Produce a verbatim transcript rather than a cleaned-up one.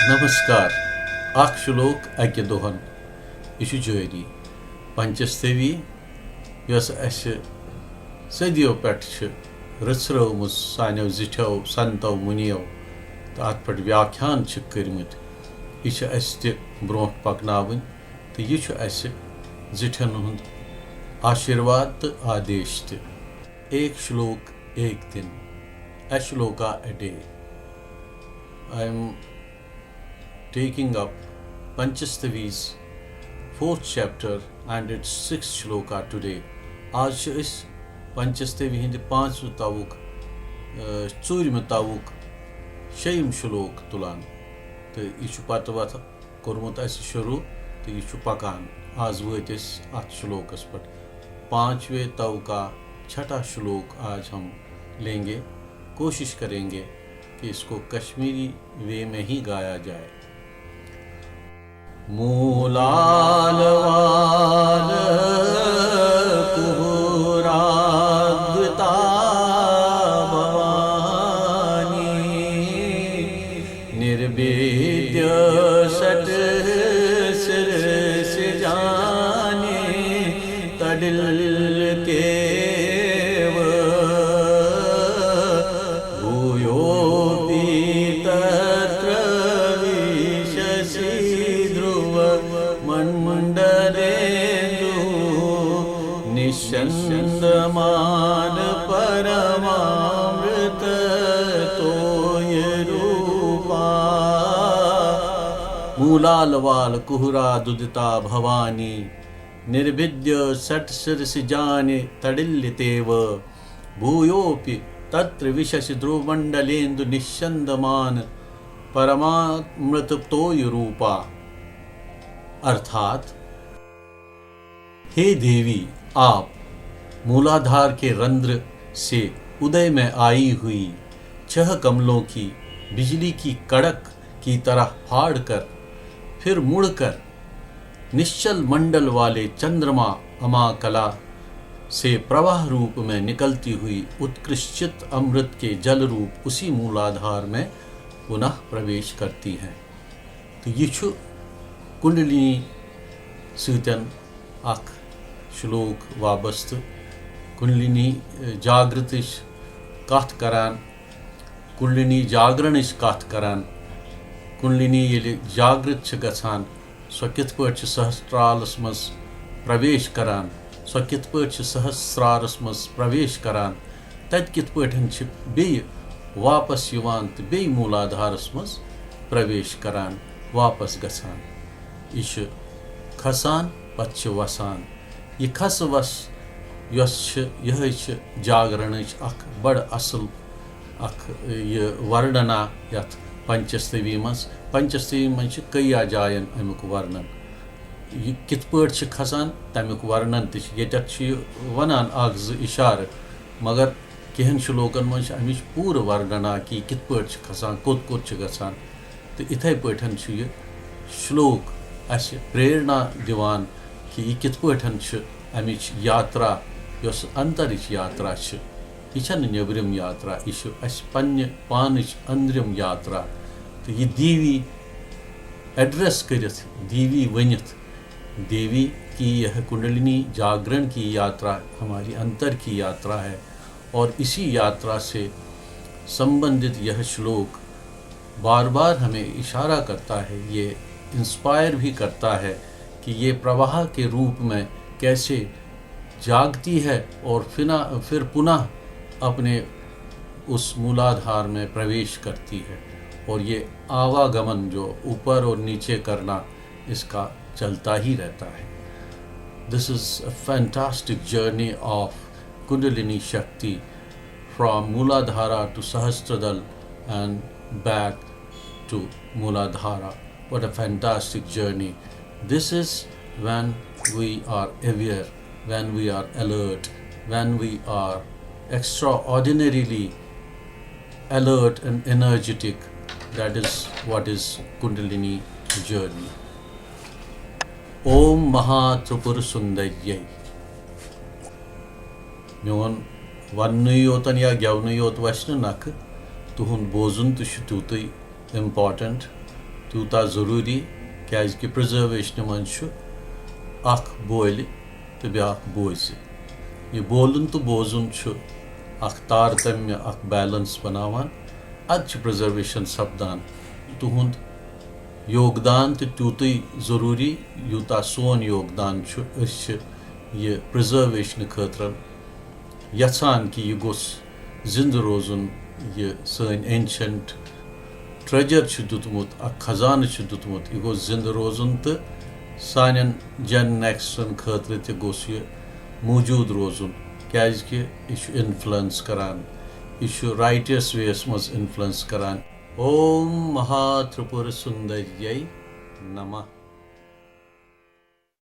نمسکار۔ اکھ شلوک اکہِ دۄہن۔ یہِ چھُ جٲری۔ پنچستوی، یۄس اسہِ صدیو پٮ۪ٹھ چھِ رٔژھرٲومٕژ سانیو زِٹھیو، سنتو، مُنیو تہٕ اتھ پٮ۪ٹھ ویاکھیان چھِ کٔرمٕتۍ، یہِ چھِ اسہِ تہِ برونٛٹھ پکناوٕنۍ۔ تہٕ یہِ چھُ اسہِ زِٹھٮ۪ن ہُنٛد آشیٖرواد تہٕ آدیش تہِ۔ ایک شلوک ایک دن، a shloka a day. I am taking up Panchastavi's fourth chapter and its sixth shloka today. آز چھِ أسۍ پنچستوی ہٕنٛدِ پانٛژمہِ تَوُک، اَ، ژوٗرمہِ تَوُک شیٚیِم شلوک تُلان۔ تہٕ یہِ چھُ پتہٕ وتھ کوٚرمُت اَسہِ شروٗع تہٕ یہِ چھُ پکان۔ آز وٲتۍ أسۍ اَتھ شلوکس پٮ۪ٹھ۔ پانچویں تَو کا چھٹا شلوک آج ہم لیں گے۔ کوشش کریں گے کہ اس کو کشمیری وے میں ہی گایا جائے۔ मूलालवालकुहराद्विता भवानी। निर्विद्य सट सिरस जाने तडिल केव। भूयोऽपि तत्र विशसि ध्रुवमण्डलेन्दु निष्यन्दमान परमामृत तोय रूपा। मूलालवाल कुहरादुदिता भवानी। निर्विद्य सट सिरस जाने तडिल्लितेव। भूयोऽपि तत्र विशसि ध्रुवमण्डलेन्दु निष्यन्दमान परमामृत तोय रूपा। अर्थात, हे देवी, आप मूलाधार के रंध्र से उदय में आई हुई छह कमलों की बिजली की कड़क की तरह फाड़कर, फिर मुड़कर निश्चल मंडल वाले चंद्रमा अमाकला से प्रवाह रूप में निकलती हुई उत्कृष्टित अमृत के जल रूप उसी मूलाधार में पुनः प्रवेश करती हैं। تہٕ یہِ چھُ کُنڈلِنی سۭتۍ اکھ شلوک وابستہٕ۔ کُنڈلِنی، اے، جاگرتٕچ کتھ کران، کُنڈلِنی جاگرنٕچ کتھ کران۔ کُنڈلِنی ییٚلہِ جاگرت چھِ گژھان، سۄ کِتھ پٲٹھۍ چھِ سہسرالس منٛز پرویش کران، سۄ کِتھ پٲٹھۍ چھِ سہسرالس منٛز پرویش کران، تتہِ کِتھ پٲٹھۍ چھِ بیٚیہِ واپس یِوان تہٕ بیٚیہِ موٗلادھارس منٛز پرویش کران، واپس گژھان۔ یہِ چھِ کھسان، پتہٕ چھِ وسان۔ یہِ کھسہٕ وس یۄس چھِ، یِہوٚے چھِ جاگرنٕچ اکھ بڑٕ اصل اکھ، یہِ ورننا یتھ پنچستوی منٛز۔ پنچستوی منٛز چھِ کٔیا جاین امیُک ورنن۔ یہِ کِتھ پٲٹھۍ چھِ کھسان، تمیُک ورنن تہِ چھِ۔ ییٚتٮ۪تھ چھُ یہِ ونان اکھ زٕ اشارٕ، مگر کینٛہن شلوکن منٛز چھِ امِچ پوٗرٕ ورننا کہِ یہِ کِتھ پٲٹھۍ چھِ کھسان، کوٚت کوٚت چھِ گژھان۔ تہٕ اِتھے پٲٹھۍ چھُ یہِ شلوک اسہِ پریرنا دِوان کہِ یہِ کِتھ پٲٹھۍ چھِ امِچ یاترا، یۄس انترٕچ یاترا چھِ، یہِ چھَنہٕ نیٚبرِم یاترا، یہِ چھِ اسہِ پننہِ پانٕچ أنٛدرِم یاترا۔ تہٕ یہِ دیوی ایڈریس کٔرِتھ، دیوی ؤنِتھ، دیوی کی یہ کنڈلنی جاگرن کی یاترا ہماری انتر کی یاترا ہے، اور اسی یاترا سے سمبندھت یہ شلوک بار بار ہمیں اشارہ کرتا ہے، یہ انسپائر بھی کرتا ہے کہ یہ پرواہ کے روپ میں کیسے جاگتی ہے اور فنا-، پھر پناہ اپنے اس مولادھار میں پرویش کرتی ہے، اور یہ آواگمن جو اوپر اور نیچے کرنا اس کا چلتا ہی رہتا ہے۔ This is a fantastic journey of Kundalini Shakti from Mooladhara to Sahasradal and back to Mooladhara. What a fantastic journey. This is when we are aware, when we are alert, when we are extraordinarily alert and energetic. That is what is Kundalini journey. Om Maha Tripur Sundaryai. میون وننُے یوتن یا گٮ۪ونُے یوت وَسہِ نہٕ نکھٕ، تُہُنٛد بوزُن تہِ چھُ تیوٗتُے امپارٹنٹ۔ تیوٗتاہ ضروٗری، کیازِ کہِ پرزرویشنہِ منٛز چھُ اکھ بولہِ تہٕ بیاکھ بوزِ۔ یہِ بولُن تہٕ بوزُن چھُ اکھ تارتمیہ، اکھ بیلنس بناوان۔ ادٕ چھِ پرزرویشن سپدان۔ تُہُنٛد یوگدان تہِ تیوٗتٕے ضروٗری، یوٗتاہ سون یوگدان چھُ۔ أسۍ چھِ یہِ پرزرویشنہٕ خٲطرٕ یژھان کہِ یہِ گوٚژھ زِندٕ روزُن۔ یہِ سٲنۍ اینشنٹ ٹریجر چھُ دیُتمُت، اکھ خزانہٕ چھُ دیُتمُت، یہِ گوٚژھ زِندٕ روزُن تہٕ سانٮ۪ن جن نیکسٹن خٲطرٕ تہِ گوٚژھ یہِ موجود روزُن، کیازِ کہِ یہِ چھُ انفلوئنس کران، یہِ چھُ رائٹس وے یس منٛز انفلوئنس کران۔ اوم مہا ترپور سندریہ نمہ۔